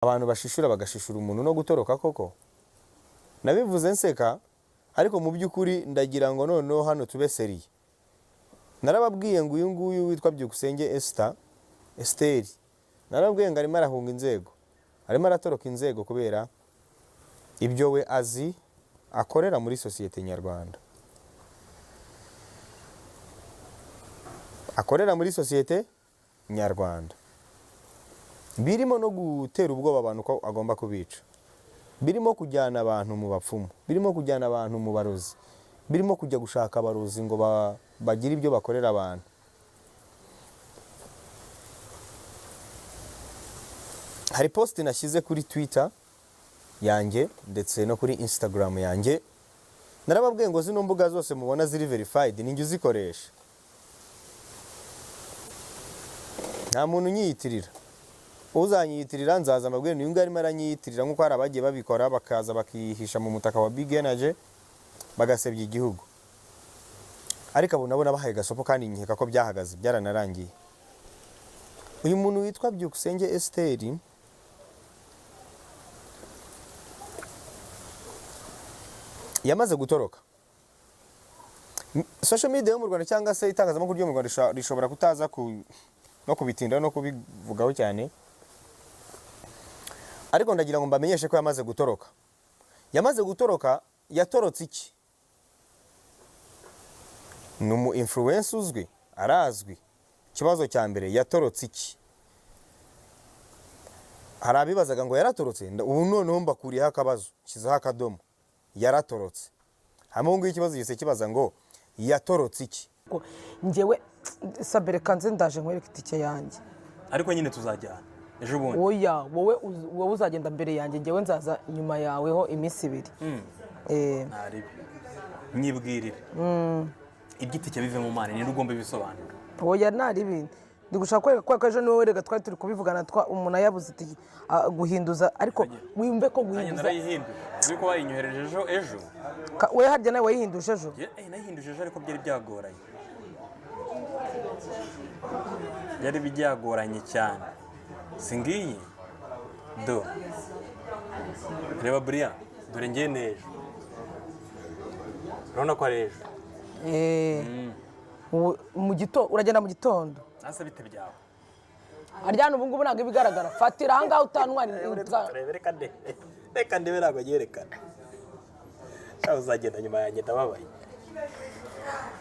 Abantu bashishura bagashishura umuntu no gutoroka koko. Nabivuze nseka, ariko mu by'ukuri ndagira ngo noneho hano tube sérieux. Narababwiye ngo uyu nguyu witwa Byukusenge Esther, Esteri, narababwiye ngo arimo arahunga inzego, arimo aratoroka inzego kubera ibyo we azi akorera muri sosiyete nyarwanda, akorera muri sosiyete nyarwanda, birimo no gutera ubwoba abantu ko agomba kubica, birimo kujyana abantu mu bapfumu, birimo kujyana abantu mu barozi, birimo kujya gushaka abarozi ngo bagire ibyo bakorera abantu. Hari post nashyize kuri Twitter yanjye ndetse no kuri Instagram yanjye. Narababwiye ngo zino mbuga zose mubona ziri verified, ninjye uzikoresha, nta muntu unyiyitirira. Uzanyiyitirira nzaza mbabwire ni uyu nguyu arimo aranyiyitirira, nk'uko hari abagiye babikora bakaza bakihisha mu mutaka wa Big Energy bagasebya igihugu. Ariko abo nabo nabahaye gasopo, kandi nkeka ko byahagaze, byaranarangiye. Uyu muntu witwa Byukusenge Esteri yamaze gutoroka. Social media yo mu Rwanda cyangwa se itangazamakuru ryo mu Rwanda rishobora kutaza no kubitinda no kubivugaho cyane, ariko ndagira ngo mbamenyeshe ko yamaze gutoroka. Yamaze gutoroka. Yatorotse iki? Ni umu influencer uzwi, arazwi. Ikibazo cya mbere, yatorotse iki? Hari abibazaga ngo yaratorotse. Ubu noneho mbakuriyeho akabazo, nshyizeho akadomo: yaratorotse. Hanyuma ubu ngubu ikibazo gise kibaza ngo yatorotse iki? Ko njyewe sabe, reka nze, ndaje nkwereke itike yanjye. Ariko nyine tuzajyana ejo bundi. Oya, wowe wowe uzagenda mbere yanjye, njyewe nzaza nyuma yawe ho iminsi 2. Ntaribi nyibwirire iby'itike bive mu mana, ninde ugomba ibisobanuro? Oya, ntari ibintu ndi gushaka kwereka, kubera ko ejo niwe wereka twari turi kubivugana, umuntu yabuze itike, guhinduza, ariko wumve ko Nanjye guhinduza narayihinduye, uzi ko bayinyohereje ejo ejo. We harya nawe wayihinduje ejo? Nayihinduje ejo, ariko byari byagoranye, byari byagoranye cyane. Si ngiyi? Do, reba buriya, dore ngiye n'ejo, urabona ko ari ejo. Mu gitondo uragenda, mu gitondo. Nasa bite byawe? Aryana ubu ngubu ntabwo ibigaragara, fatira ahangaha utantwara. Turebe, reka ndebe, reka ndebe, ntabwo yerekana. Shaho uzagenda nyuma yanjye, ndababaye.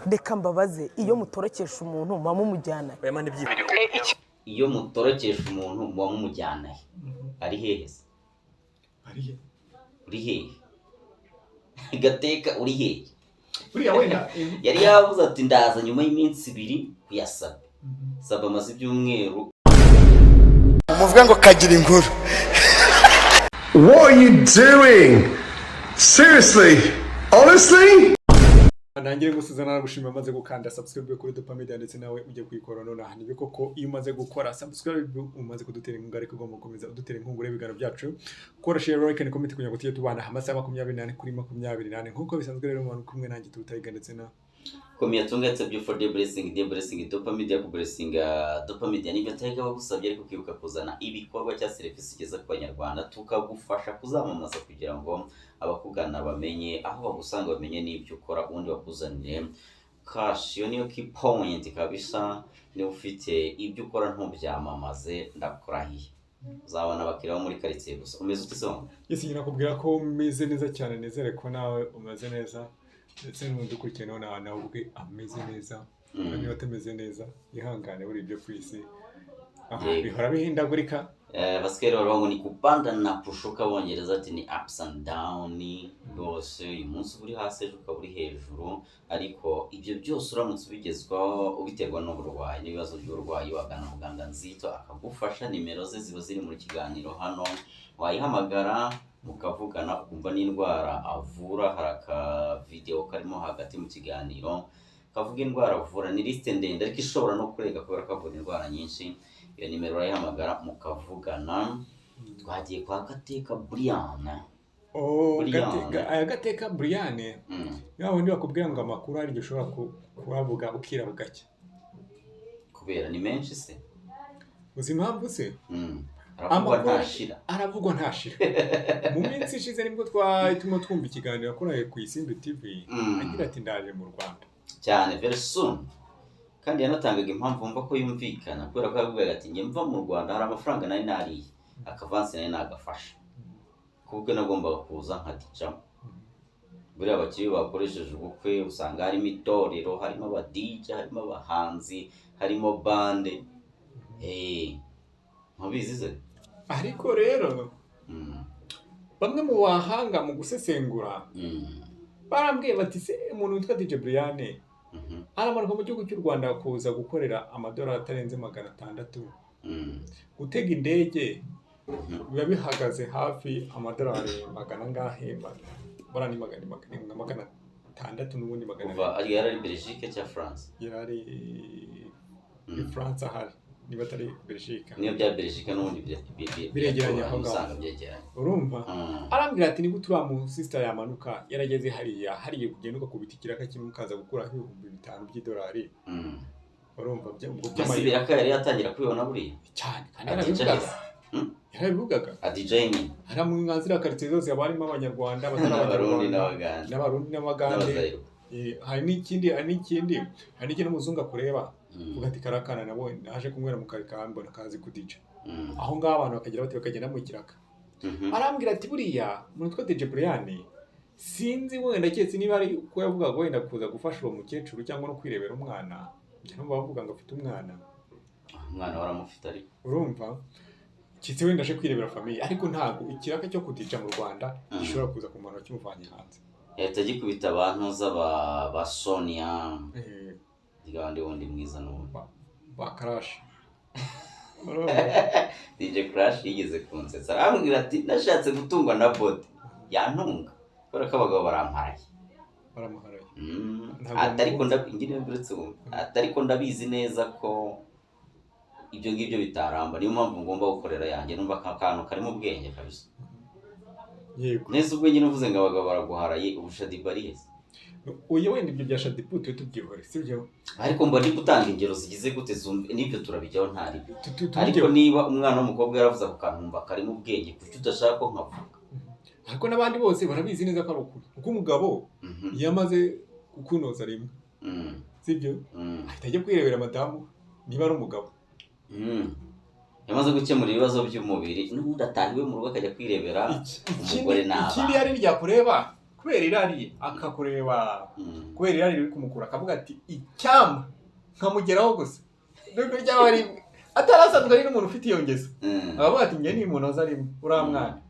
Reka mbabaze, iyo mutorokesha umuntu muba mumujyana? Oya man, ibyibiri. Iyo mutorokesha umuntu muba mumujyana he? Ari hehe se? Arihe? Uri hehe Gateka? Uri hehe? Buriya wenda Yari yavuze ati ndaza nyuma y'iminsi 2 kuyasaba. Saba amaze ibyumweru. Muvuga ngo kagira inkuru. What are you doing? Seriously? Honestly? Ntangire gusubiza nagushimira amaze gukanda subscribe kuri Dopa Media, ndetse nawe ujye kuyikora nonaha. Nibi koko, iyo umaze gukora subscribe umaze kudutera inkunga, ariko ugomba gukomeza udutera inkunga ureba ibiganiro byacu, kora share, like and comment, kugira ngo tujye tubana amasaha 24 kuri 24 nk'uko bisanzwe. Rero umuntu kumwe nanjye Tutayiga ndetse na Komiya tungetse byo for the blessing, the blessing Dopa Media, ku blessing Dopa Media. Nibyo Tiger bagusabye, ariko ukibuka kuzana ibikorwa cya serivisi igeza ku banyarwanda, tukagufasha kuzamamaza kugira ngo abakugana bamenye aho bagusanga, bamenye n'ibyo ukora, ubundi bakuzanire cash. Iyo niyo key point kabisa. Niba ufite ibyo ukora ntubyamamaze, ndakurahiye uzabona abakiriya bo muri karitsiye gusa. Umeze ute se? Yes, nyine nakubwira ko umeze neza cyane. Nizere ko nawe umeze neza, ndetse n'udukurikiye nawe nawe ubwe ameze neza. Niba atameze neza ihangane, buri ibyo ku isi aha, bihora bihindagurika. Basigaye baravuga ngo ni kupanda na kushuka, abongereza ati ni ups and down. Rwose uyu munsi uba uri hasi, ejo ukaba uri hejuru, ariko ibyo byose uramutse ubigezwaho ubiterwa n'uburwayi n'ibibazo by'uburwayi, wagana muganga Nzito akagufasha. Nimero ze ziba ziri mu kiganiro hano, wayihamagara mukavugana, ukumva n'indwara avura. Hari akavidewo karimo hagati mu kiganiro kavuga indwara avura, ni lisite ndende ariko ishobora no kurenga kubera ko avura indwara nyinshi. Iyo nimero urayihamagara mukavugana. Twagiye kwa Gateka Brian. Oh, Brian. Aya Gateka Brian, ni wa wundi bakubwira ngo amakuru hari igihe ushobora kuyavuga ukira bugacya. Kubera ni menshi se? Uzi impamvu se? Aravugwa Amakuru ntashira. Aravugwa ntashira. Mu minsi ishize nibwo twari turimo twumva ikiganiro yakoreye ku Isimbi TV, agira ati: "Ndaje mu Rwanda." Cyane, very soon. Kandi yanatangaga impamvu mva ko yumvikana, kubera ko yavugaga ati: "Njye mva mu Rwanda hari amafaranga nari nariye, akavansi nari nagafashe, ku bukwe nagombaga kuza nkadijamo." Buriya abakiri bakoresheje ubukwe usanga harimo itorero, harimo aba DJ, harimo abahanzi, harimo band. Ntubizi se? Ariko rero bamwe mu bahanga mu gusesengura barambwiye bati: "Se umuntu witwa DJ Brian aramanuka mu gihugu cy'u Rwanda kuza gukorera amadolari atarenze 600, gutega indege biba bihagaze hafi amadolari magana angahe? Bara ni magana nka 600 n'ubundi magana Kuva ari yari ari Belgique cyangwa France? Yari ari i France ahari, niba atari Belgique. Niyo bya Belgique n'ubundi Biregeranye aho ngaho. Usanga byegeranye. Urumva, arambwira ati: "Nigute uriya mu sister yamanuka yarageze hariya hariya, kugenda ugakubita ikiraka kimwe ukaza gukuraho 5000 by'idolari?" Urumva ubwo Ese by'amayero. Ibiraka yari yatangira kubibona buriya? Cyane, kandi Adija. yarabivugaga. Yarabivugaga. Adija nyine. Hariya mu nka karitsiye zose haba harimo Abanyarwanda, abatari N'Abarundi. Abanyarwanda, N'Abagande. n'Abarundi n'Abagande. N'Abazayirwa. Hari n'ikindi umuzungu akureba, uvuga ati: "Kariya kana nabo naje kunywera mu kari kambona kazi kudija." Aho ngaho abantu bakagira bati bakagenda mu kiraka. Arambwira ati: "Buriya umuntu witwa DJ Brian, sinzi wenda keretse niba ari uko yavugaga wenda kuza gufasha uwo mukecuru cyangwa no kwirebera umwana." Njya numva bavuga ngo afite umwana. Umwana waramufite ariko. Urumva, keretse wenda aje kwirebera famille, ariko ntabwo ikiraka cyo kudija mu Rwanda gishobora kuza kumanura kimuvanye hanze. Yahita agikubita abantu z'aba ba Sonia wundi wundi mwiza n'ubundi. Ba Crash. DJ Crash yigeze kunsetsa, arambwira ati: "Nashatse gutungwa na body yantunga kubera ko abagabo baramparaye." Baramuharaye. Ntabwo Ati ariko bamukunze. Ngire uretse wumve. Ati: "Ariko ndabizi neza ko ibyo ngibyo bitaramba, niyo mpamvu ngomba gukorera yanjye." Numva aka kantu karimo ubwenge kabisa. Neza, ubwo nyine uvuze ngo abagabo baraguharaye, ubu Shaddy bariheze? Uyu wenda ibyo bya Shaddyboo tube tubyihore, sibyo? Ariko mba ndi gutanga ingero zigize gute zumve, n'ibyo turabijyaho ntaribi. Ariko Tubijyeho. niba umwana w'umukobwa yaravuze ako kantu, nkumva karimo ubwenge, kuki udashaka ko nkavuga? Ariko n'abandi bose barabizi neza ko ari ukuri, kuko umugabo iyo amaze kukunoza rimwe, sibyo, ahita ajya kwirebera madamu niba ari umugabo. Yamaze gukemura ibibazo by'umubiri, n'ubundi ataha iwe mu rugo akajya kwirebera umugore Ikindi n'abana. Yari ryakureba kubera irari, akakureba kubera irari riri kumukura, akavuga ati: "Icyampa nkamugeraho gusa nubwo ryaba rimwe." Atarasanzwe ari n'umuntu ufite iyo ngeso, akavuga ati: "Njye nimunoza rimwe uriya mwana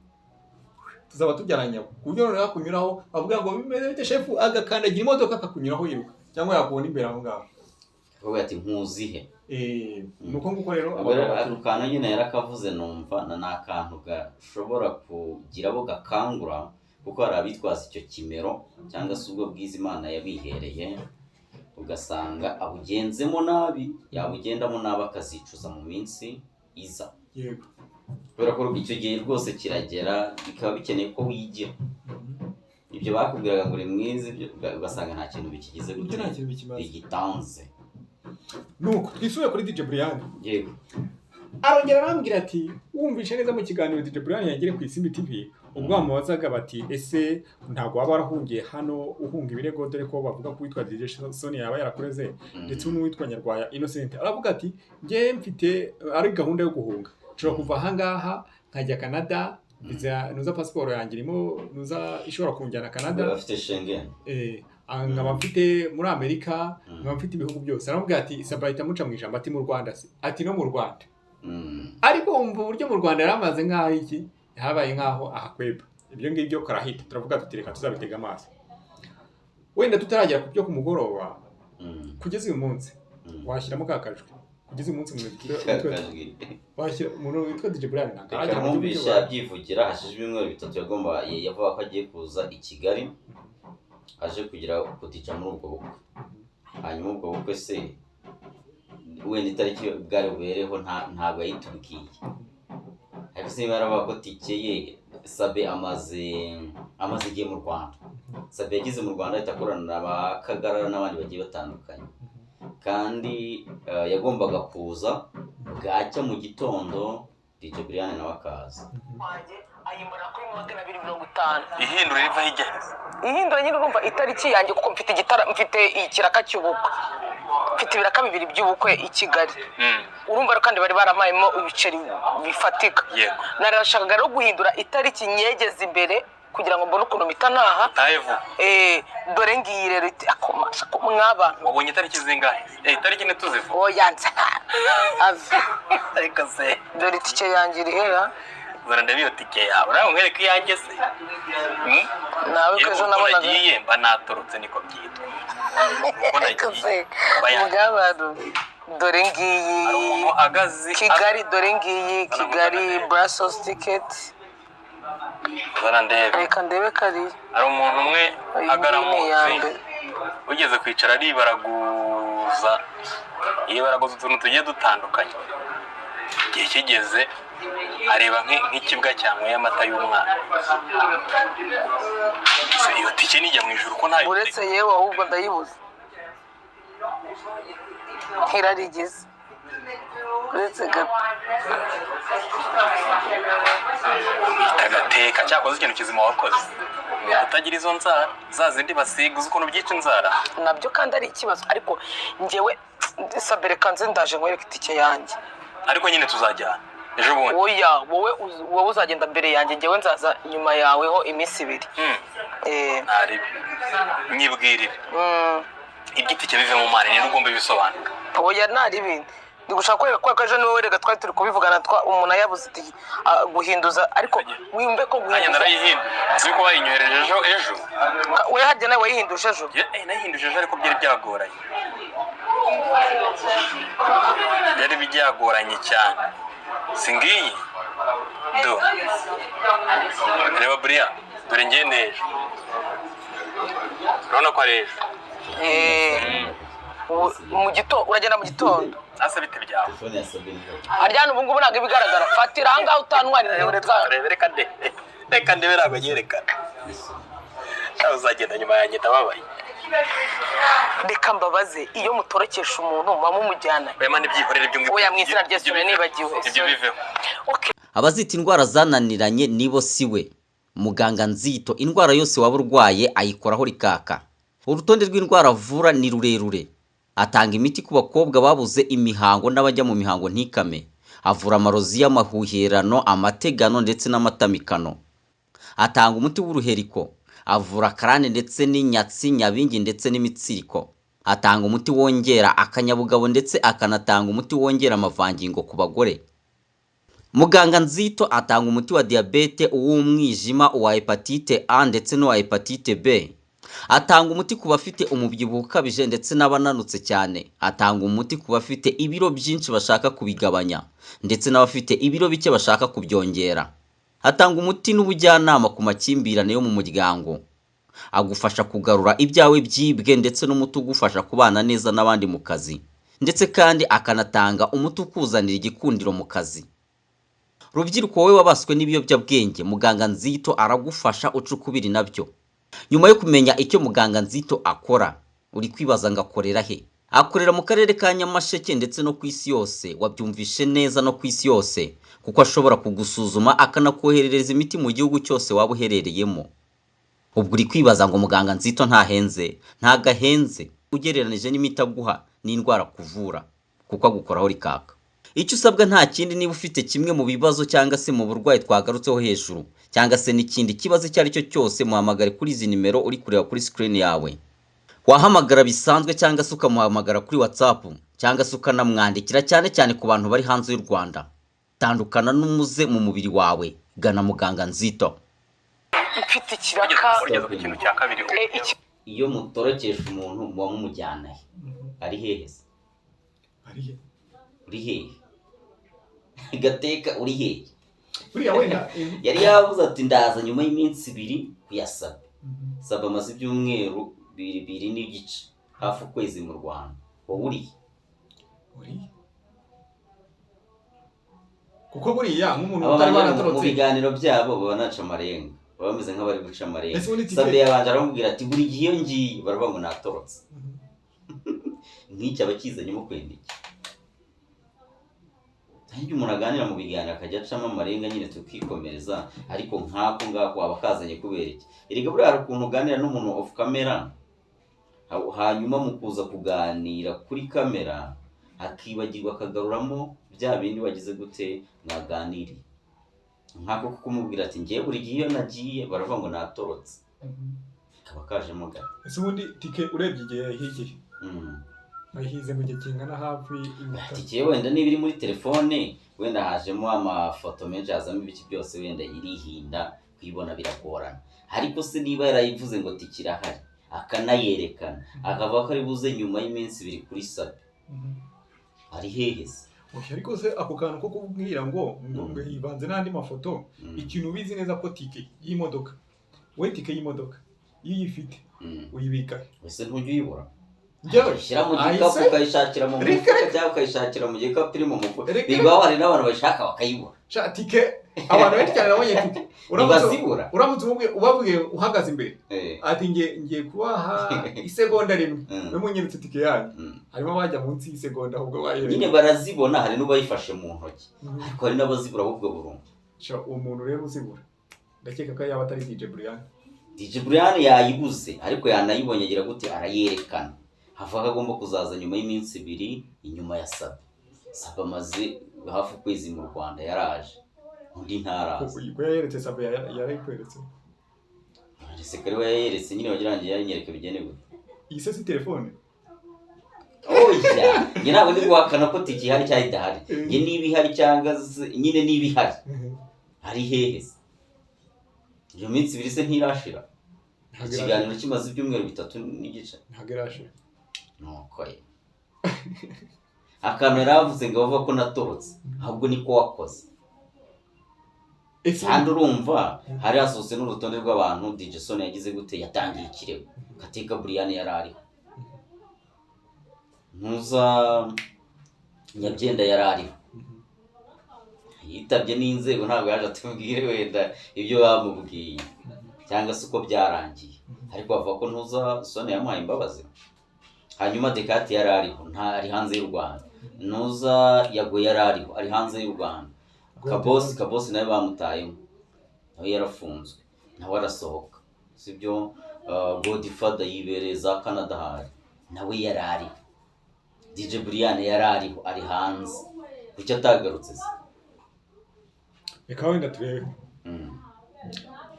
tuzaba tubyaranye abo," ku buryo noneho akunyuraho avuga ngo: "Bimeze bite shefu?" Agakandagira imodoka akakunyuraho yiruka, cyangwa yakubona imbere aho ngaho. Akavuga ati: "Nkuzihe?" Ni uko nguko rero Ubwo rero abagabo ako kantu nyine yarakavuze, numva na ni akantu gashobora kugira abo gakangura, kuko hari abitwaza icyo kimero cyangwa se ubwo bwiza Imana yabihereye, ugasanga abugenzemo nabi, yabugendamo nabi akazicuza mu minsi iza. Kubera ko icyo gihe rwose kiragera bikaba bikeneye ko wigira ibyo bakubwiraga ngo uri mwiza, ibyo ugasanga nta kintu bikigize Ibyo gute nta kintu bikimaze. Bigitanze. Nuko twisubire kuri DJ Brian. Yego. Arongera arambwira ati wumvishe neza mu kiganiro DJ Brian yagire ku Isimbi TV, ubwo bamubazaga bati: "Ese ntabwo waba warahungiye hano uhunga ibirego, dore ko bavuga ko uwitwa DJ Sonia yaba yarakureze ndetse n'uwitwa Nyarwaya Innocent?" Aravuga ati: "Njye mfite ari gahunda yo guhunga, nshobora kuva ahangaha nkajya Canada, viza nuza pasiporo yanjye irimo nuza ishobora kunjyana Canada." Bafite Schengen. Nkaba mfite muri Amerika, nkaba mfite ibihugu byose. Aramubwira ati, Saba ahita amuca mu ijambo ati: "Mu Rwanda se?" Ati: "No mu Rwanda." Ariko wumva uburyo mu Rwanda yari amaze nk'aho iki habaye nk'aho ahakweba ibyo ngibyo karahita. Turavuga tuti: "Reka tuzabitega amaso." Wenda tutaragera ku byo ku mugoroba, kugeza uyu munsi washyiramo ka kajwi. Kugeza uyu munsi umuntu Kajwi. Washyira umuntu witwa DJ Brian ntabwo Reka aragera mu gihugu cy'u mwumvishe Rwanda. abyivugira. Hashize ibyumweru 3 yagomba, yavuga ko agiye kuza i Kigali aje kugira kudija muri ubwo bukwe. Hanyuma ubwo bukwe se wenda itariki bwari bubereho ntabwo yayitubwiye, ariko se niba yaravuga ko tike ye, Sabe amaze igihe mu Rwanda, Sabe yageze mu Rwanda ahita akorana na ba Kagarara n'abandi bagiye batandukanye, kandi yagombaga kuza bwacya mu gitondo. DJ Brian nawe akaza. Wanjye ayimbona kuri 250. Ihindura riva hirya. Ihindura nyine, urumva itariki yanjye, kuko mfite igitara, mfite ikiraka cy'ubukwe, mfite ibiraka bibiri by'ubukwe i Kigali. Urumva rero, kandi bari barampayemo ibiceri bifatika. Narashakaga rero guhindura itariki nyegeze imbere kugira ngo mbone ukuntu mpita ntaha. Utahe vuba. Dore ngiyi rero akomasha ko mw'abantu. Wabonye itariki zingahe? Itariki ntituzivuga. Oya, nsa ave. Ariko se? Dore itike yanjye iri hera. Zana ndebe iyo tike yawe, nawe nkwereke iyanjye se. Nawe ko Yewe, ejo uko nabonaga. nagiye mba natorotse, niko byitwa. Uko Ariko nagiye se aba yanjye. mw'abantu, dore ngiyi. Hari umuntu ahagaze. Kigali, dore ngiyi Kigali Brussels ticket. Zana ndebe. Reka ndebe kariya. Hari umuntu umwe Iyi ngiyi ni iya agaramuzi mbere. ugeze kwicara aribaraguza, yibaraguza utuntu tugiye dutandukanye. Igihe kigeze areba nk'ikibwa cyanyweye amata y'umwana. Se iyo tike nijya mu ijuru ko ntayo? Uretse yewe, ahubwo ndayibuze, ntirarigeze, uretse gato. Agateka cyakoze ikintu kizima wakoze ni ukutagira izo nzara za zindi basiga. Uzi ukuntu byica inzara? Nabyo kandi ari ikibazo, ariko njyewe sabere kanze ndaje nkwereke itike yanjye. Ariko nyine tuzajyana ejo bundi. Oya, wowe wowe uzagenda mbere yanjye, njyewe nzaza nyuma yawe ho iminsi 2. Ntaribi nyibwirire. Iby'itike bive mu mana, ninde ugomba ibisobanura? Oya, ntari ibintu ndi gushaka kwereka ko ejo niwe wereka twari turi kubivugana umuntu yabuze itike guhinduza, ariko wumve ko Nanjye guhinduza. Narayihinduye, uzi ko bayinyohereje ejo ejo. We harya nawe wayihinduje ejo? Nayihinduje ejo, ariko byari byagoranye, byari byagoranye cyane. Si ngiyi? Do, reba buriya, dore ngende ejo, urabona ko ari ejo. Mu gitondo uragenda, mu gitondo. Asa bite byawe? Telefone ya Sabine. Harya ubu ngubu ntabwo ibigaragara, fatira ahangaha utantwarira. Reba, reka ndebe, reka ndebe, ntabwo nyerekana. Nawe uzagenda nyuma yanjye, ndababaye. Reka mbabaze, iyo mutorokesha umuntu muba mumujyana? Oya mani, byihorere ibyo ngibyo. Oya, mu izina rya Yesu, Ibyo biveho. nibagiwe. Ibyo Sorry. biveho. Okay. Abazita indwara zananiranye nibo siwe muganga Nzito. Indwara yose waba urwaye ayikoraho rikaka. Urutonde rw'indwara avura ni rurerure. Atanga imiti ku bakobwa babuze imihango n'abajya mu mihango ntikame. Avura amarozi y'amahuherano, amategano ndetse n'amatamikano. Atanga umuti w'uruheriko. Avura karande ndetse n'inyatsi, nyabingi ndetse n'imitsiriko. Atanga umuti wongera akanyabugabo ndetse akanatanga umuti wongera amavangingo ku bagore. Muganga Nzito atanga umuti wa diyabete, uw'umwijima, uwa hepatite A ndetse n'uwa hepatite B. Atanga umuti ku bafite umubyibuho ukabije ndetse n'abananutse cyane. Atanga umuti ku bafite ibiro byinshi bashaka kubigabanya ndetse n'abafite ibiro bike bashaka kubyongera. Atanga umuti n'ubujyanama ku makimbirane yo mu muryango. Agufasha kugarura ibyawe byibwe ndetse n'umuti ugufasha kubana neza n'abandi mu kazi, ndetse kandi akanatanga umuti ukuzanira igikundiro mu kazi. Rubyiruko wowe wabaswe n'ibiyobyabwenge, muganga Nzito aragufasha uca ukubiri nabyo. Nyuma yo kumenya icyo muganga Nzito akora, uri kwibaza ngo akorera he? Akorera mu karere ka Nyamasheke ndetse no ku isi yose. Wabyumvishe neza, no ku isi yose, kuko ashobora kugusuzuma akanakoherereza imiti mu gihugu cyose waba uherereyemo. Ubwo uri kwibaza ngo muganga Nzito ntahenze? Ntago ahenze ugereranije n'imiti aguha n'indwara kuvura, kuko agukoraho rikaka. Icyo usabwa nta kindi, niba ufite kimwe mu bibazo cyangwa se mu burwayi twagarutseho hejuru, cyangwa se n'ikindi kibazo icyo ari cyo cyose, muhamagare kuri izi nimero uri kureba kuri screen yawe. Wahamagara bisanzwe cyangwa se ukamuhamagara kuri WhatsApp cyangwa se ukanamwandikira, cyane cyane ku bantu bari hanze y'u Rwanda. Tandukana n'umuze mu mubiri wawe, gana muganga Nzito. Mfite ikiraka. Ugeze ku kintu cya kabiri. Iyo mutorokesha umuntu muba mumujyana he? Ari hehe se? Ari he? Uri hehe Gateka, uri hehe? Buriya wenda Yari yavuze ati ndaza nyuma y'iminsi 2 kuyasaba. Saba amaze ibyumweru bibiri n'igice, hafi ukwezi mu Rwanda. Wowe uri he? Uri, kuko buriya nk'umuntu Aba utari bantu mu waratorotse biganiro byabo baba banaca amarenga, baba bameze nk'abari guca amarenga. Ese ubundi Sabe yabanje aramubwira ati buri gihe iyo ngiye baravuga ngo natorotse. Nk'iki aba akizanyemo kwenda iki? Hari igihe umuntu aganira mu biganiro akajya acamo amarenga nyine tukikomereza, ariko nk'ako ngako waba kazanye kubera iki? Erega buriya hari ukuntu uganira n'umuntu off camera, hanyuma mu kuza kuganira kuri kamera akibagirwa akagaruramo bya bindi wagize gute mwaganiriye, nk'ako kumubwira ati: "Ngewe buri gihe iyo nagiye baravuga ngo natorotse," kaba kajemo gato. Ese ubundi tike urebye igihe yahigiye, ayihize mu gihe kingana hafi iminota? Tike wenda niba iri muri telefone, wenda hajemo amafoto menshi, hazamo ibiki byose, wenda irihinda, kuyibona biragorana. Ariko se niba yarayivuze ngo tike irahari, akanayerekana, akavuga ko ari buze nyuma y'iminsi 2 kuri Sabe, ari hehe se? Oya, ariko se ako kantu ko kubwira ngo hivanze n'andi mafoto, ikintu ubizi neza ko tike y'imodoka, we tike y'imodoka iyo uyifite uyibika he? Ese ntujya uyibura? Njyewe Ushyira mu Ahise? gikapu, ukayishakira mu Reka, mufuka reka. cyangwa ukayishakira mu gikapu iri mu mufuka. Reka, Bibaho, hari n'abantu bayishaka bakayibura. Sha, tike abantu benshi cyane nabonye tike uramutse Ntibazibura. uramutse umubwiye, ubabwiye uhagaze imbere ati ngiye kubaha isegonda rimwe, mwe munyeretse tike yanyu, harimo abajya munsi y'isegonda ahubwo Nyine bayereka. barazibona, hari n'ubayifashe mu ntoki, ariko hari n'abazibura ahubwo burundu. Sha, uwo muntu rero uzibura ndakeka ko yaba atari DJ Brian. DJ Brian yayibuze, ariko yanayibonye, agira gute, arayerekana, havuga ko agomba kuzaza nyuma y'iminsi 2 inyuma ya Sabe. Sabe amaze hafi ukwezi mu Rwanda, yaraje, undi ntaraza. Ko yayeretse Sabe, yarayikweretse? Ese kare we yayeretse nyine, wagira ngo yayinyereke bigende gute? Iyi se si telefone? Oya, njye ntabwo ndi guhakana ko tike ihari cyangwa idahari. Njye niba ihari cyangwa nyine niba ihari, ari hehe se? Iyo minsi 2 se ntirashira? Ntabwo Ikiganiro kimaze ibyumweru 3 n'igice. Ntabwo irashira. Nuko ye akantu yari avuze ngo bavuga ko natorotse, ahubwo niko wakoze. Ese Kandi urumva hari hasohotse n'urutonde rw'abantu DJ Son yagize gute, yatangiye ikirego. Kateka Brian yari ariho, Ntuza Nyabyenda yari ariho, yitabye n'inzego. Ntabwo yaje atubwire wenda ibyo bamubwiye cyangwa se uko byarangiye, ariko bavuga ko Ntuza Son yamuhaye imbabazi. Hanyuma Dekati yari ariho, nta ari hanze y'u Rwanda. Ntuza Yago yari ariho, ari hanze y'u Rwanda. Kabosi, Kabosi nawe bamutayemo, nawe yarafunzwe, nawe arasohoka, sibyo? Godfather yibereye za Canada hari, nawe yari ariho. DJ Brian yari ariho, ari hanze. Kuki atagarutse se? Reka wenda turebe,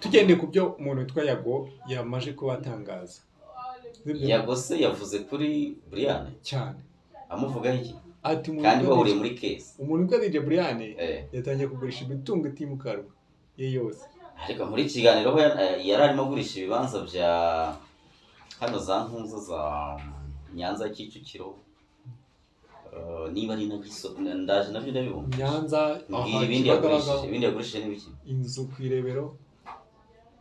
tugendeye ku byo umuntu witwa Yago yamaze kuba atangaza. Sibyo? Yago se yavuze kuri Brian? Cyane. Amuvugaho iki? Ati umuntu Kandi witwa bahuriye DJ muri case. Umuntu witwa DJ Brian yatangiye kugurisha imitungo itimukanwa ye yose. Ariko muri iki kiganiro ho yari arimo agurisha ibibanza bya hano za Ntuza, za Nyanza, Kicukiro, niba ari na Giso, ndaje nabyo ndabibona. Nyanza. Mbwira Aha, ibindi Kibagabaga. yagurishije, ibindi yagurishije n'ibiki? Inzu ku Irebero.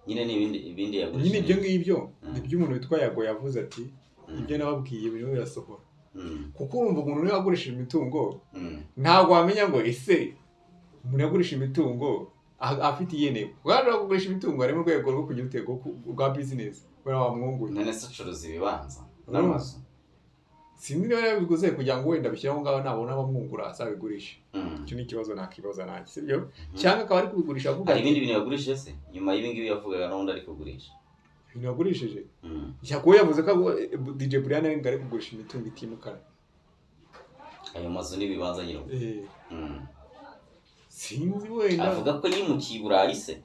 Nyine ni ibindi yagurishije. Nyine ibyo ngibyo ni byo umuntu witwa Yago yavuze ati: "Ibyo nababwiye birimo birasohora." Kuko urumva umuntu niba agurishije imitungo, ntabwo wamenya ngo ese umuntu yagurisha imitungo afite iyihe ntego, kuko hano kugurisha imitungo harimo urwego rwo kugira urwego rwa business kubera wamwunguye. None se acuruza ibibanza n'amazu? Sinzi niba yabiguze kugira ngo wenda abishyire aho ngaho, nabona abamwungura azabigurishe. Icyo ni ikibazo nakibaza nanjye, sibyo? Cyangwa akaba ari kubigurisha avuga Hari ati ibindi bintu yagurishije se nyuma y'ibi ngibi yavugaga n'ubundi ari kugurisha? Ibintu yagurishije, Yago yavuze ko DJ Brian ari ngo ari kugurisha imitungo itimukanwa. Ayo mazu n'ibibanza nyine. Sinzi wenda. Avuga ko yimukiye i Burayi se?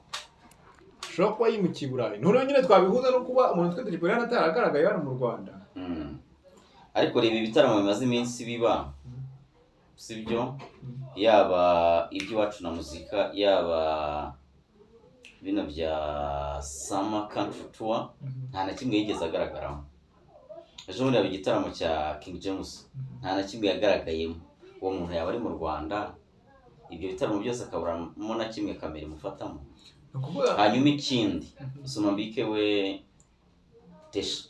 Ashobora kuba yimukiye i Burayi, noneho nyine twabihuza no kuba umuntu witwa DJ Brian ataragaragaye hano mu Rwanda. Ariko reba ibitaramo bimaze iminsi biba, sibyo? Yaba iby'iwacu na muzika, yaba bino bya Summer Country Tour, nta na kimwe yigeze agaragaramo. Ejo bundi haba igitaramo cya King James, nta na kimwe yagaragayemo. Uwo muntu yaba ari mu Rwanda, ibyo bitaramo byose akaburamo na kimwe kamera imufatamo? Ni ukuvuga Hanyuma ikindi, Somambike we Tesha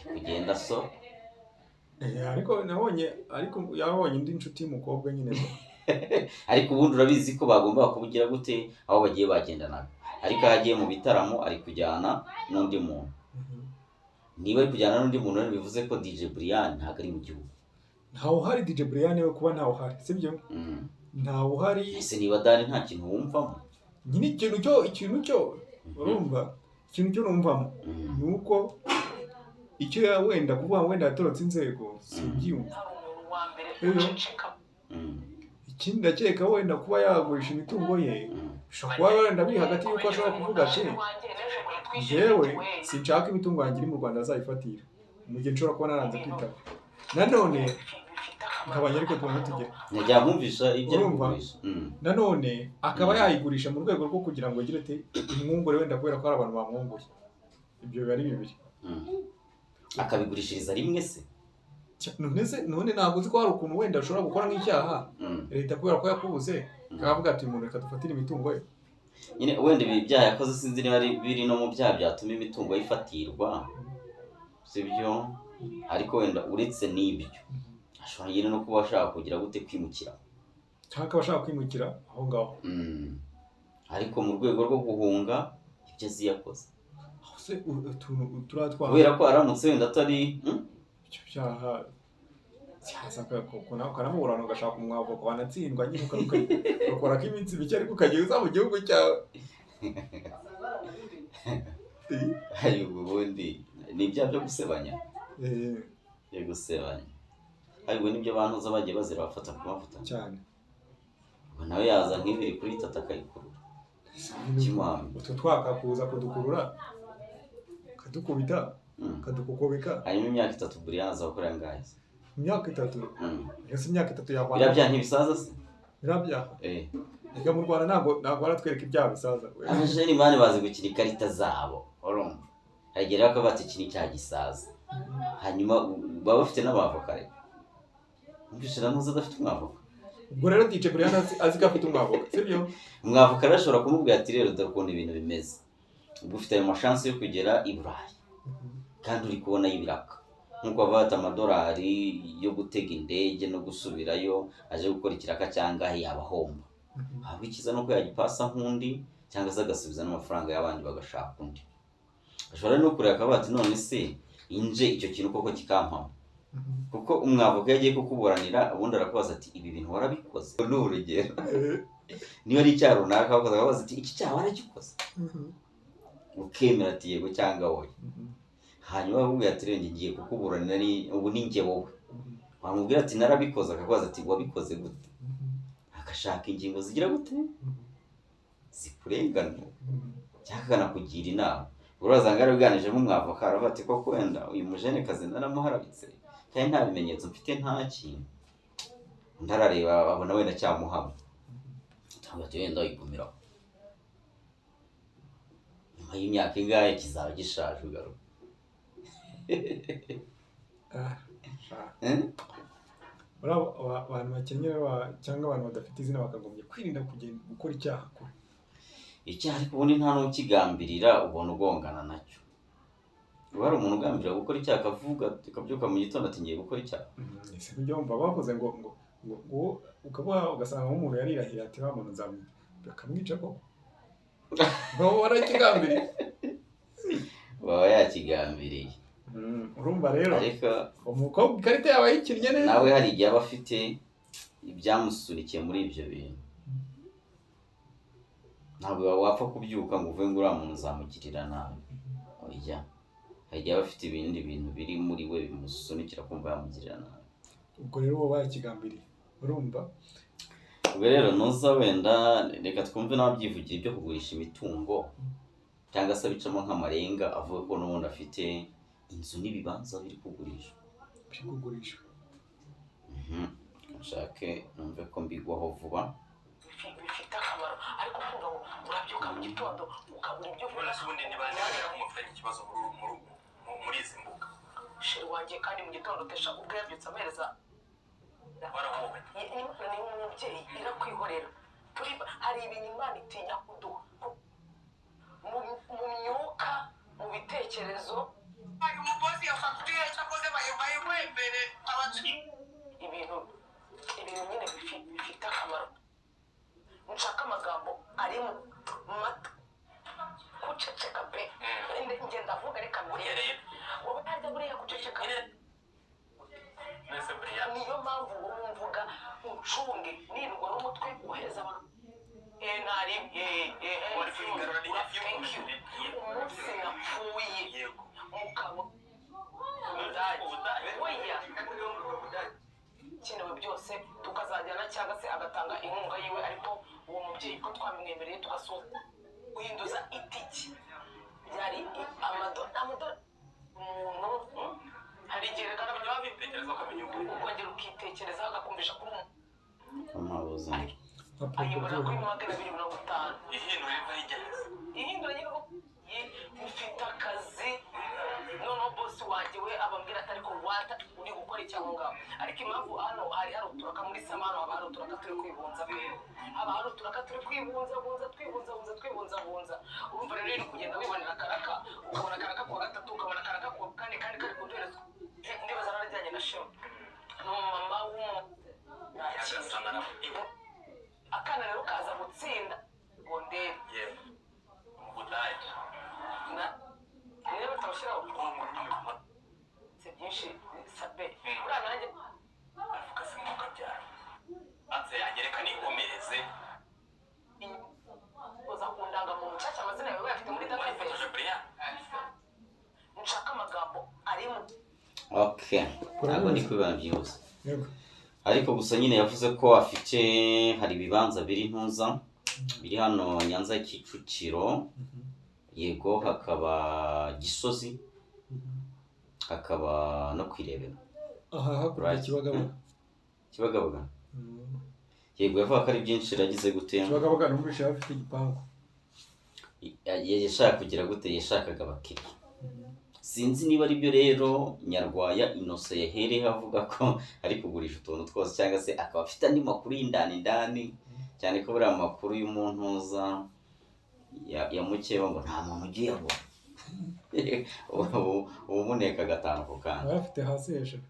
ari kugenda so Ariko nabonye, ariko yabonye indi nshuti y'umukobwa nyine. Ariko ubundi urabizi ko bagomba kubugira gute aho bagiye bagendanaga, ariko aho agiye mu bitaramo ari kujyana n'undi muntu. Niba ari kujyana n'undi muntu rero, bivuze ko DJ Brian ntabwo ari mu gihugu. Ni Ntawe uhari DJ Brian we, kuba ntawe uhari, sibyo? Ntawe uhari. Ese niba dani nta kintu wumvamo? Nyine ikintu cyo urumva, ikintu cyo numvamo ni uko icyo ya wenda kuvuga wenda yatorotse inzego, simbyumva. Rero ikindi ndakeka wenda kuba yagurisha imitungo ye bishobora kuba wenda biri hagati y'uko ashobora kuvuga ati: "Njyewe sinshaka imitungo yanjye iri mu Rwanda azayifatira mu gihe nshobora kuba naranze kwitaba nanone nkabanya." Ariko tubona tugera Njya nkumvisha ibyo ari Urumva? kugurisha. Nanone akaba yayigurisha mu rwego rwo kugira ngo agire ati imwungure, wenda kubera ko hari abantu bamwunguye. Ibyo biba ari bibiri. Akabigurishiriza rimwe se? None se none ntabwo uzi ko hari ukuntu wenda ushobora gukora nk'icyaha, leta kubera ko yakubuze ikavuga ati: "Umuntu reka dufatire imitungo ye"? Nyine wenda ibi byaha yakoze, sinzi niba ari biri no mu byaha byatuma imitungo ye ifatirwa, sibyo? Ariko wenda uretse n'ibyo, ashobora nyine no kuba ashaka kugira gute, kwimukira. Cyangwa akaba ashaka kwimukira aho ngaho. Ariko mu rwego rwo guhunga ibyo azi yakoze. Aho se utuntu turiya twaha Kubera ko aramutse wenda atari Ibyo byaha cyaza ukanamuburana, ugashaka umwavoka, wanatsindwa nyine ugakora k'iminsi mike, ariko ukajya uza mu gihugu cyawe. Hari ubundi ni ibyaha byo gusebanya. Byo gusebanya, ariko nibyo abantu uza bagiye bazira bafata ku mavuta. Cyane. Ubwo nawe yaza nk'ibiri kuri itatu akayikurura kimuhamye. Utwo twakakuza kudukurura, kadukubita, kadukokobeka. Hanyuma imyaka 3 Brian aza gukora angahe se? Imyaka 3? Ese imyaka 3 yakwana? Biriya byaha ntibisaza se? Biriya byaha? Eh. Reka, mu Rwanda ntabwo baratwereka ibyaha bisaza. Abajeni man bazi gukina ikarita zabo, urumva? Hari igihe rero bakavuga bati: "Iki ni icyaha gisaza." Hanyuma baba bafite n'abavoka. Reka numvise na ntuzi adafite umwavoka. Ubwo rero DJ Brian azi ko afite umwavoka, sibyo? Umwavoka rero ashobora kumubwira ati: "Rero dore ukuntu ibintu bimeze, ubwo ufite ayo mashansi yo kugera i Burayi kandi uri kubona y'ibiraka, nk'uko bavuga ati amadolari yo gutega indege no gusubirayo aje gukora ikiraka cyangwa yaba ahomba. Ahubwo icyiza ni uko yagipasa nk'undi, cyangwa se agasubiza n'amafaranga y'abandi bagashaka undi." Ashobora no kureba akavuga ati: "None se inje icyo kintu koko kikampama?" Kuko umwavoka iyo agiye kukuburanira, ubundi arakubaza ati: "Ibi bintu warabikoze?" Ni urugero, niba ari icyaha runaka wakoze, akabaza ati: "Iki cyaha waragikoze?" Ukemera ati yego cyangwa oya. Hanyuma akakubwira ati: "Rero njye ngiye kukuburanira, ubu ni njye wowe." Wamubwira ati: "Narabikoze," akakubaza ati: "Wabikoze gute?" Agashaka ingingo zigira gute, zikurenganura cyangwa akanakugira inama. Urasanga yarabiganijemo umwavoka, aravuga ati: "Koko wenda uyu mujenekazi naramuharabitse kandi nta bimenyetso mfite, nta kintu." Undi arareba abona wenda cyamuhama, cyangwa ati: "Wenda wigumiraho, nyuma y'imyaka ingahe kizaba gishaje ugaruka." Ah, Eh? Muri abo bantu bakennye cyangwa abantu badafite izina bakagombye kwirinda kugenda gukora icyaha kure. Icyaha ariko ubundi nta n'ukigambirira, ubona ugongana nacyo. Uba hari umuntu ugambirira gukora icyaha, akavuga, akabyuka mu gitondo ati: "Ngiye gukora icyaha"? Ese nibyo wumva bavuze ngo ukaba ugasanga nk'umuntu yarirahira ati: "Wa muntu nzamwica," bakamwica koko, baba barakigambiriye. Baba yakigambiriye. Urumva rero Ariko umukobwa ikarita yawe ayikinnye neza. Nawe hari igihe aba afite ibyamusunikiye muri ibyo bintu. Ntabwo wapfa kubyuka ngo uvuge ngo uriya muntu uzamugirira nabi, oya. Hari igihe aba afite ibindi bintu biri muri we bimusunikira kumva yamugirira nabi. Ubwo rero uba yakigambiriye, urumva. Ubwo rero nuza wenda reka twumve n'ababyivugira ibyo kugurisha imitungo, cyangwa se abicamo nk'amarenga avuga ko n'ubundi afite inzu n'ibibanza biri kugurishwa. Biri kugurishwa. Nshake numve ko mbigwaho vuba. Bifite akamaro, ariko kumva ngo urabyuka mu gitondo ukabura ibyo None se ubundi niba niba mufitanye ikibazo muri izi mbuga? Chéri wanjye, kandi mu gitondo utesha ubwo yabyutse amereza. Warahowe. Ni umubyeyi irakwihorera. Turi hari ibintu Imana itinya kuduha mu myuka, mu bitekerezo. Ibintu nyine bifite akamaro. Nshaka amagambo ari mu mata guceceka pe. Njye ndavuga, reka mbwire wowe, ntarya buriya guceceka. None se buriya Niyo mpamvu. Uncunge nirwara umutwe wohereza abantu. Ntari thank you. Umunsi napfuye mukaba oya kenewe byose tukazajyana cyangwa se agatanga inkunga yiwe, ariko uwo mubyeyi ko twabimwemereye tugasoza guhinduza itiki byari amadolari umuntu. Hari igihe reka ukongera ukitekerezaho agakumvisha kuri Amabuza. Ayibona kuri 250. Ihindura nyine ufite akazi. Noneho bosi wanjye we abambwira ati ariko wata uri gukora iki aho ngaho? Ariko impamvu hano hari uturaka muri summer, hano haba hari uturaka turi kwibunza, haba hari uturaka turi kwibunzabunza, twibunzabunza, twibunzabunza. Urumva rero uri kugenda wibonera akaraka, ukabona akaraka kuwa gatatu, ukabona akaraka kuwa kane, kandi kari kuduherezwa. Ndibaza narajyanye na Shema, ni umumama w'umu akana rero kaza gutsinda gonderi niba batawushyiraho si byinshi sabe buriya nanjye. Avuga se mukabyara anze yangereka nikomereze. Uza ku ndangamuntu nshyashya, amazina yawe bayafite muri database. Wayifotoje Brian. Nshaka amagambo arimo. Okay, ntabwo ndi kubibona byihuse. Yego. Ariko gusa nyine yavuze ko afite, hari ibibanza biri ntuza biri hano Nyanza, Kicukiro, yego, hakaba Gisozi, hakaba no kwirebera. Aha hakurya. Right. Kibagabaga. Kibagabaga. Yego, yavuga ko ari byinshi yagize gute. Kibagabaga numvise bafite igipangu. Yashaka kugira gute? Yashakaga abakiriya. Sinzi niba ari byo rero Nyarwaya Innocent yahereyeho avuga ko ari kugurisha utuntu twose, cyangwa se akaba afite andi makuru y'indani indani, cyane ko buriya amakuru y'umuntuza ya mukeba ngo nta muntu ugiye uyabona, ubu umuneka gatanu ku kandi. Aba afite hasi hejuru.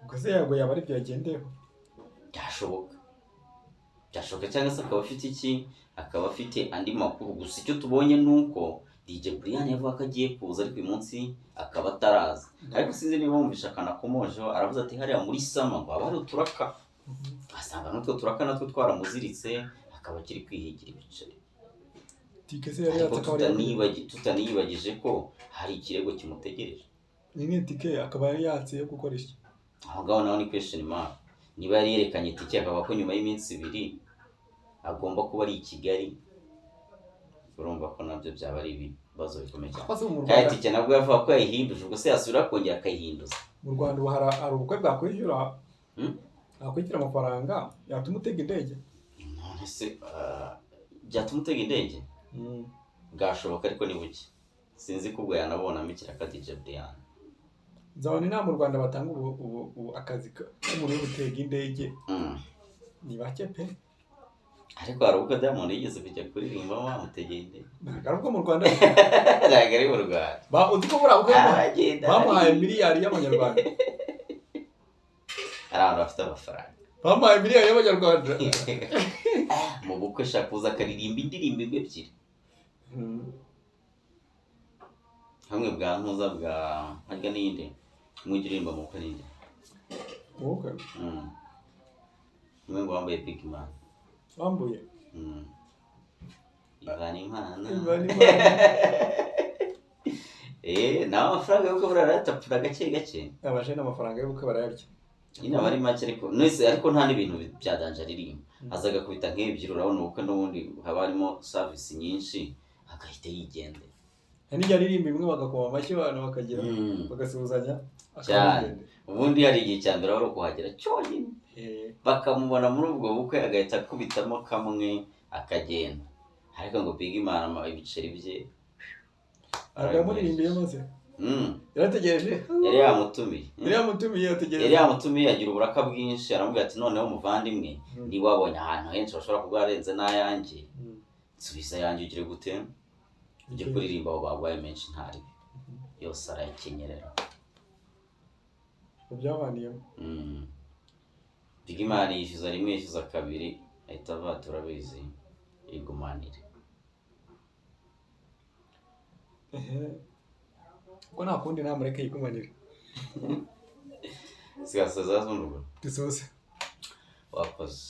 Ubwo se yago yaba ari byo yagendeyeho? Byashoboka, byashoboka, cyangwa se akaba afite iki, akaba afite andi makuru. Gusa icyo tubonye ni uko DJ Brian yavuga ko agiye kuza, ariko uyu munsi akaba ataraza. Ariko sinzi niba wumvishe akanakomojeho, aravuze ati hariya muri summer ngo haba hari uturaka, asanga n'utwo turaka natwo twaramuziritse, akaba akiri kwihigira ibiceri. Tike se yari Ariko yatse akaba ari tutaniyibagije ko hari ikirego kimutegereje. Nyine tike akaba yari yatse yo gukora iki? Aho ngaho naho ni question mark. Niba yari yerekanye itike, akaba ko nyuma y'iminsi 2 agomba kuba ari i Kigali, urumva ko nabyo byaba ari ibibazo bikomeye cyane. Ese mu Kandi Rwanda itike nabwo yavuga ko yayihinduje, ubwo se yasubira kongera akayihinduza? Mu Rwanda ubu hari ubukwe bwakwishyura bwakwishyura amafaranga yatuma utega indege? None se byatuma utega indege? Bwashoboka, ariko ni buke. Sinzi ko ubwo yanabonamo ikiraka DJ Brian. Nzabona inama mu Rwanda batanga ubu akazi k'umuntu uri gutega indege ni bake pe. Ariko hari ubwo Diamond yigeze kujya kuririmba bamutegeye indege. Ntabwo ari ubwo mu Rwanda. Ntabwo ari mu Rwanda. Uzi ko buriya bukwe Aragenda. bamuhaye miliyari y'amanyarwanda. Hari abantu bafite amafaranga. Bamuhaye miliyari y'amanyarwanda. Mu bukwe shaka kuza akaririmba indirimbo imwe, ebyiri, hamwe bwa ntuza bwa harya n'iyindi umwe ujya uririmba mu bukwe n'indi. Mu bukwe? Umwe ngo wambaye big man. Wambuye. Ivana impano. Ivana impano. Nawe amafaranga y'ubukwe buriya arayatapfura gake gake. Abajene amafaranga y'ubukwe barayarya. Nyine aba ari make, ariko nese ariko nta n'ibintu bya danger aririmba, aza agakubita nk'ebyiri. Urabona ubukwe n'ubundi haba harimo service nyinshi, agahita yigendera. Hari n'igihe aririmba imwe bagakoma amashyi, abantu bakagira bagasuhuzanya. Cyane. Akabigendera. Ubundi hari igihe cya mbere wari ukuhagera cyonyine, bakamubona muri ubwo bukwe, agahita akubitamo kamwe akagenda. Ariko ngo Big Man ibiceri bye. Ntabwo yamuririmbiye maze yarategereje. Yari yamutumiye. Yari yamutumiye, yategereje. Yari yamutumiye, agira uburaka bwinshi, aramubwira ati noneho muvandimwe, niba wabonye ahantu henshi bashobora kuba arenze n'ayanjye, nsubiza ayanjye, ugire gute, ujye kuririmba abo baguhaye menshi, ntaribi yose arayakenyerera. Byavaniyemo. Big Man yishyuza rimwe, yishyuza kabiri, ahita avuga ati urabizi, igumanire. Ehe. Ubwo nta kundi, namureke yigumanire. Sigasoza zungu. Dusoze. Wakoze.